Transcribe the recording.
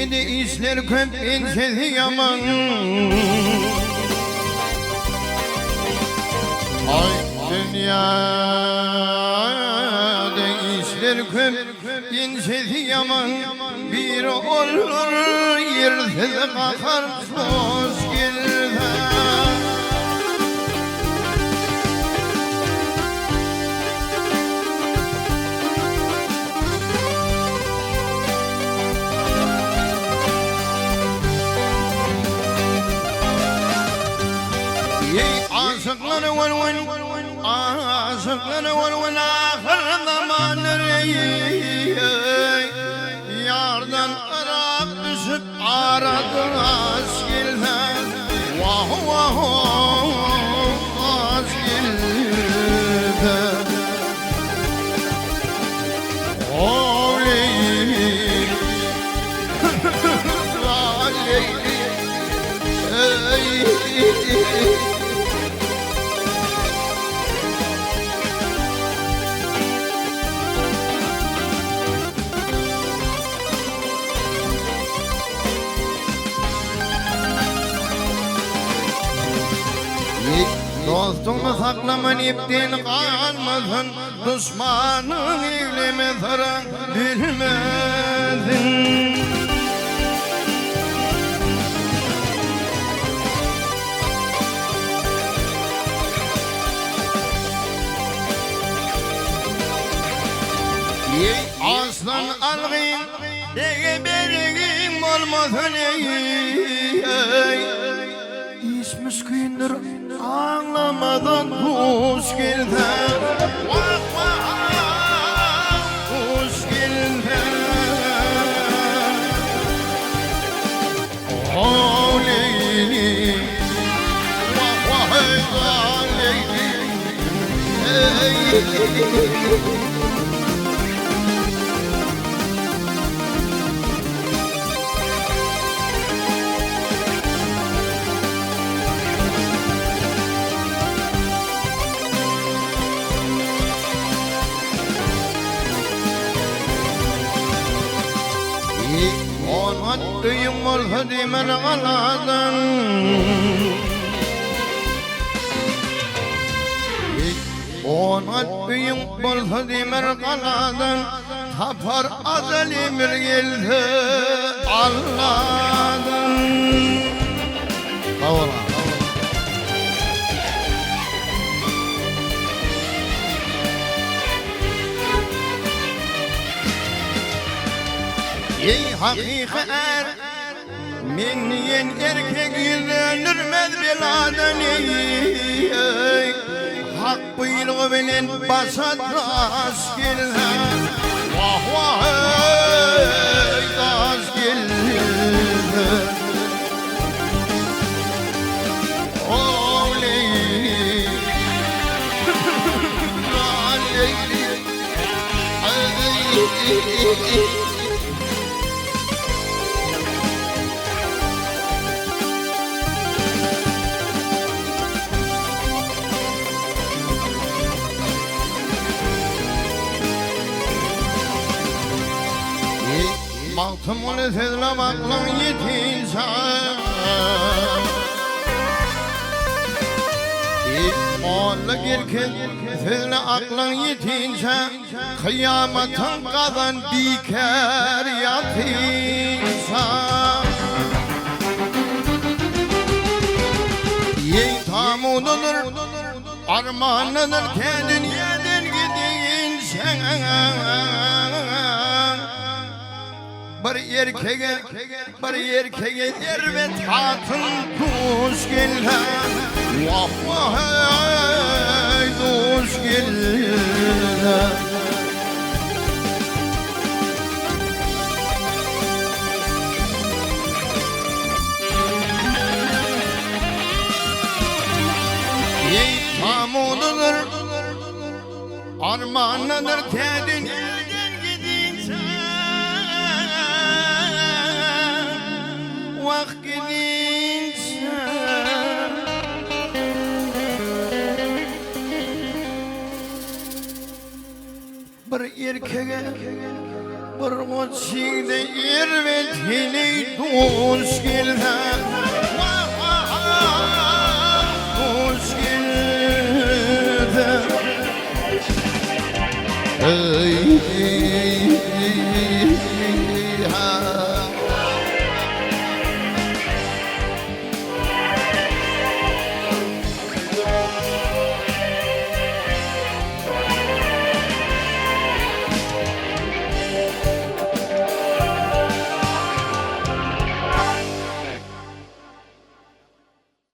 Dünýede işler köp inçesi ýaman. Aý dünýede işler köp inçesi ýaman. Biri olur ýersiz gahar hoş gelse. Eý aşyklar welwel, aşyklar welwel ahyr zamandyr eý, Ýardan yrak düşüp ara daş gelse, wah wah daş gelse. Dostuňy saklaman ipden galmasyn. Duşmanyň egleme syra bilmesin. Eý arslan algyn, bege bergin bolmasyn eý. Iş müşkindir aňlamadan duş gelse Wah wah duş gelse Oh Leýli Wah wah Leýli Eý. Onat öýüň bolsa demir galadan Onat öýüň bolsa demir galadan Tapar ajal emir gelse Alladan. Sag bol aga. Eý hakyky är, men diýen erkek ýüzlendirmez beladan eý. Hak buýrugy bilen başa daş gelse, Wah wah eý daş gelse. Oh Leýli, ah Leýli, eý. Magtymguly sözlem aklyň ýetinçä. Molla Gerkez sözle aklyň ýetinçä. Kyýamatyň gazan bikär ýatynça. Eý tamudydyr, armanlydyr tä dünýäden gidinçäň. Bir erkege, bir erkege erbet hatyn duş gelse, Wah, wah, eý, duş gelse. Eý, tamudydyr, Armanlydyr tä dünýäden gidinçä, Wah, gidinçä. Bir erkege. Bir goç ýigde erbet heleý duş gelse, Duş gelse. Eý.